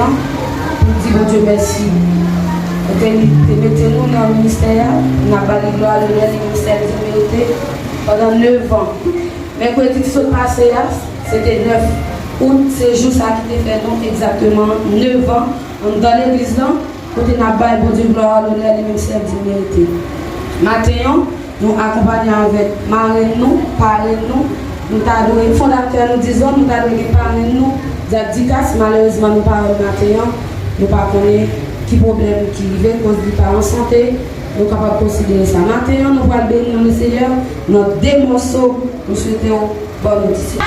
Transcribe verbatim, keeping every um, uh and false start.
pou di Bondye mèsi. Kote li te mete nou nan ministè a, n ap ba li glwa, lonè, li ministè li merite pandan nèf an. Mèkredi ki sot pase a, se te nèf out, se jou sa ki te fè nou egzakteman nèf an anndan legliz lan, kote n ap bay Bondye glwa, lonè, li menm sèl li merite. Maten an, nou akonpanye avèk marenn nou, parenn nou, nou ta dwe, fondatè nou, dizon, nou ta dwe gen parenn nou, Dyak Dikas, malerezman, nou pa wè l maten an, nou pa konnen ki pwoblèm ki rive, koz li pa an sante, nou kapab konsidere sa. Maten an, nou pral beni nan Lesenyè, nan de mòso, nou swete w bòn odisyon.